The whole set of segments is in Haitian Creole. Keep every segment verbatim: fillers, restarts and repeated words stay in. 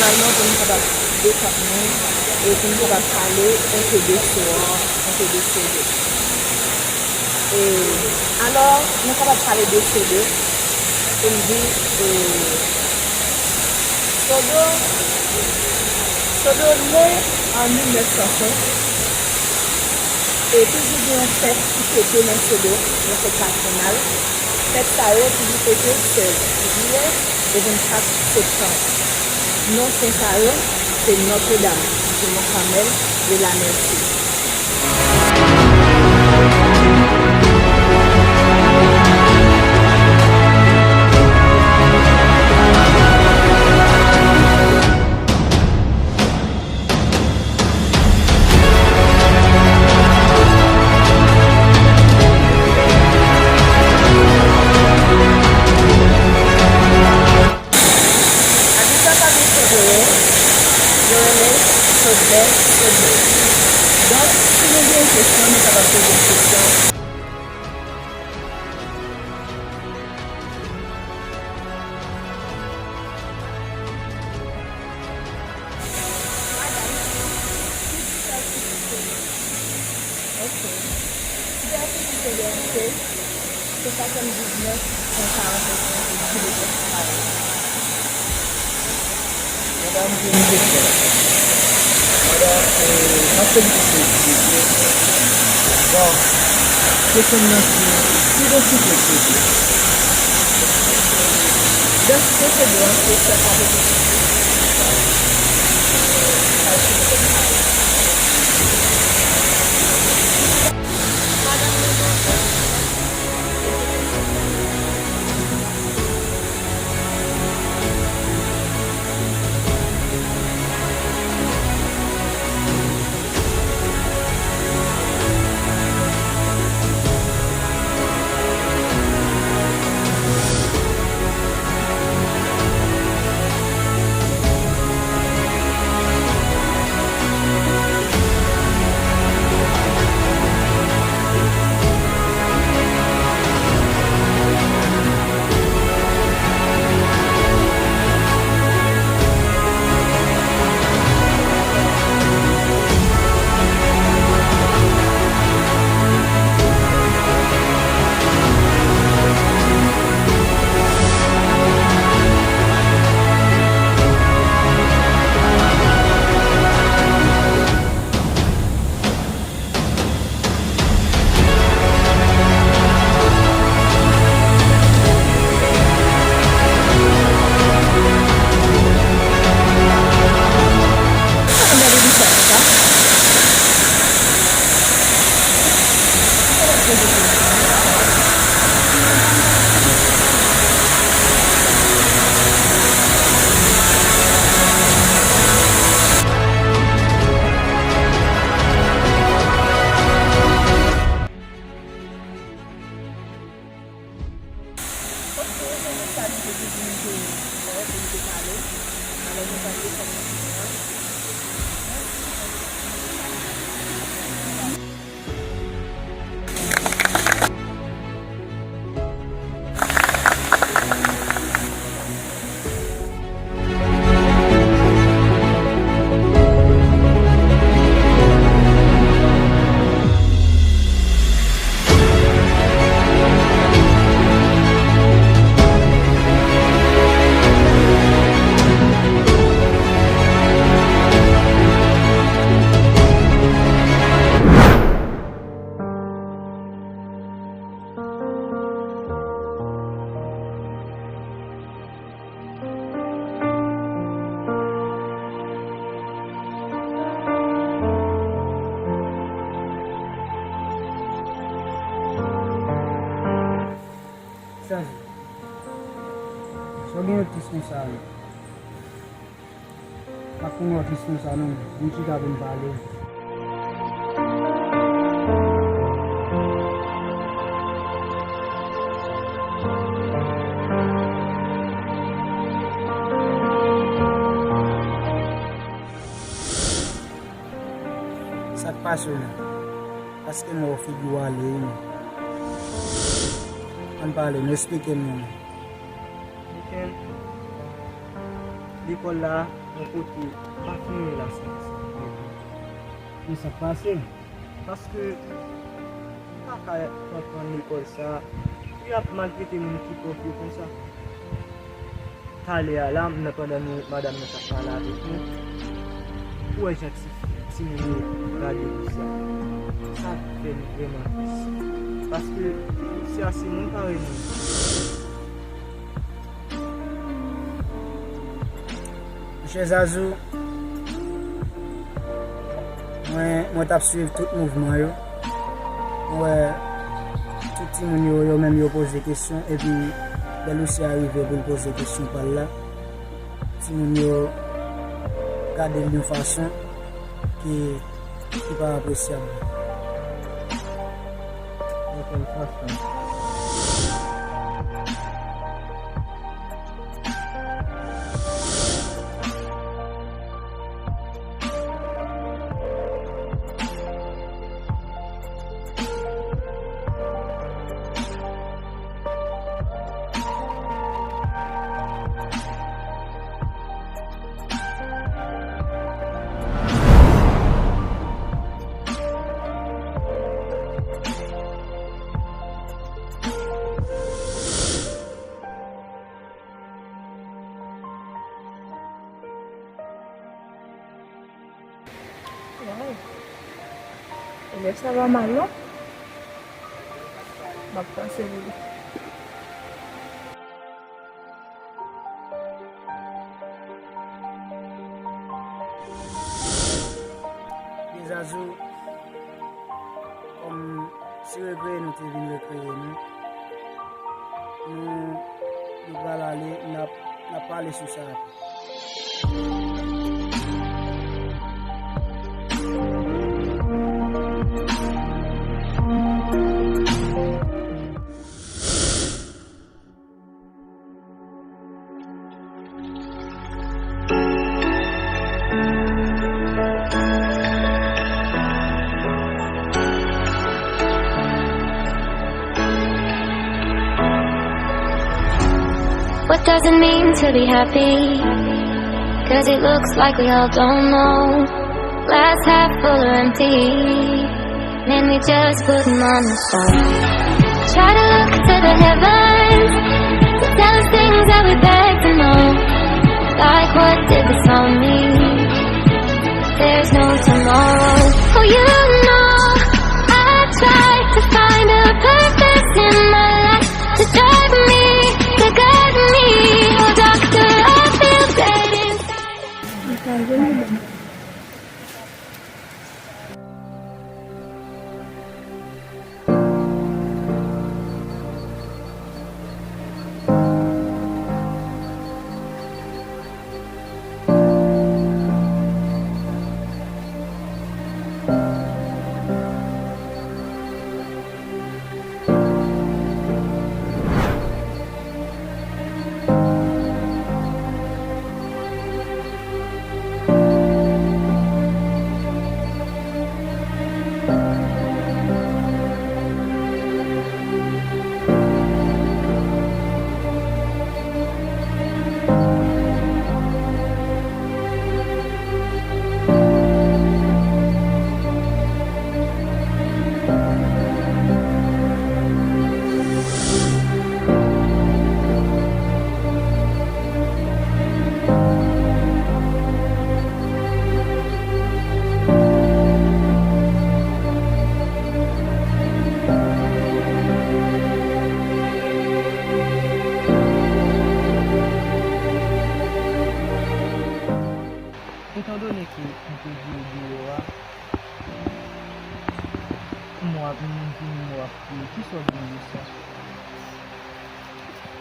Finalman, pou nou kapab detant nou e pou nou kapab pale enpe de Sodo, enpe de Sodo. E, alò, nou kapab pale de Sodo, pou n di, e, Sodo, Sodo ne an mil nèf san senk, e toujou gen yon fèt ki fete nan Sodo, yon fèt patwonal. Fèt sa yo toujou fete sèz jiyè e vennkat septanm. Non sen sa yo, se Nòtredam, se Mont Carmel e la Merced. Abidjan pa gen Sodo yo, yo rele Sodlè, Sodlè. Donk, si nou gen yon kesyon, nou kapab poze yon kesyon. Ok. Sitiyasyon ki te gen se swasanndizneuf pwen karannsenk kilomèt kare. Madanm, gen yon kesyon. Madanm, e, m ap felisite w pou kesyon. Bon, kesyon m nan se, ki kantite pwodui? Densite Sodo a se sèt a de. Ok, se tout sa nou te gen pou nou te fè, pou nou te pale. Alò, nou pral desann nan fon an. Chaje. Sa w gen yon tis konsa, wi. Pa konn wè kesyon sa non, vin chita pou n pale. Sa k pase w menm? Paske m wè w figi w ale wi menm. Ann pale, nou esplike m non. Michel, lekòl la, Yon kote, m pa fin renmen la sou sa. Men sa k pase m. Paske m pa ka konprann lekòl sa a. Pou y ap maltrete moun ki pòv yo konsa. Talè a la, m nan pandan nou, madanm nan t ap pale avèk nou. Pou wè jan ti, timoun yo gade pou sa. Sa fè m vrèman tris. Paske se ase moun parèy nou. Monchè Zazou, mwen, mwen t ap swiv tout mouvman yo. Mwen wè tout timoun yo, yo menm yo poze kesyon, epi lè Lucia rive pou l poze kesyon pa l la, timoun yo gade l yon fason ki, ki pa apresyab. Yon fason. Waw. Elèv sa pa mal non. M ap pase li. Zazou, kòm se rekreye nou te vin rekreye nou, nou, nou pral ale, n ap, n ap pale sou sa apre. What does it mean to be happy? 'Cause it looks like we all don't know. Glass half full or empty. Man, we just putting on the show. Try to look to the heavens to tell us things that we beg to know. Like, what did this all mean? There's no tomorrow. Oh, you know, I tried to find a purpose in my life to drive me, to guide me. Oh, doctor, I feel great inside. Etandone ke m te jwe deyò a, m wè moun vini, m wè ap kriye. Kisa w di m de sa?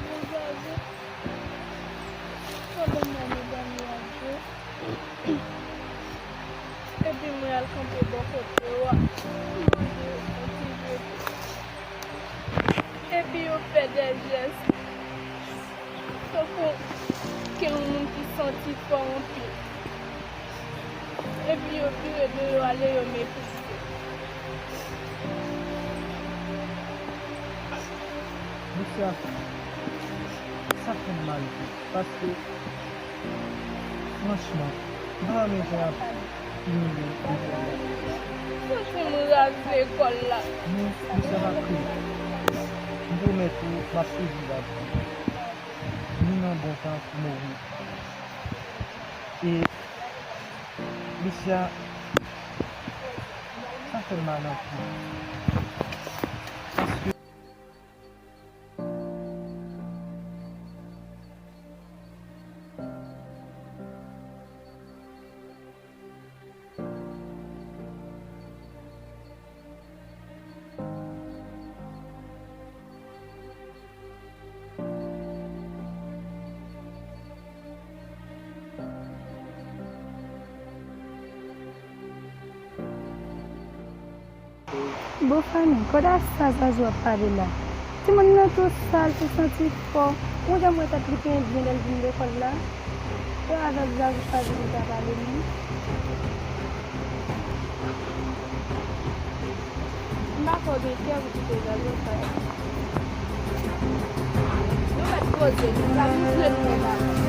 Bon, Zazou, pandan m wè medam yo ap jwe, epi mwen al kanpe bò kote yo a, m mande yo pou ti jwe tou. Epi yo fè de jès tankou ke yon moun ki santi fò anpil. Epi yo vire do yo ale, yo meprize. Lucia, sa fè m mal tou, paske Franchman, m pa renmen jan y ap imilye lekòl la. Franchman, m raz lekòl la. Men, misye p ap kriye. M pwomèt ou, m ap swiv li la pou ou. Nou nan bon tan pou mouri. E, Lucia, sa fè m mal anpil. Paske Bon fanmi, kote sa Zazou ap pale la? Timoun nan tou sal, tou santi fò. Ou janm wè tèt li pi byen lè l vin lekòl la? E avèk Zazou sa vin ta pale non. M pa kwè w gen kè pou kite Zazou ap pale. Nou mèt poze, nou la nou jwe nou la.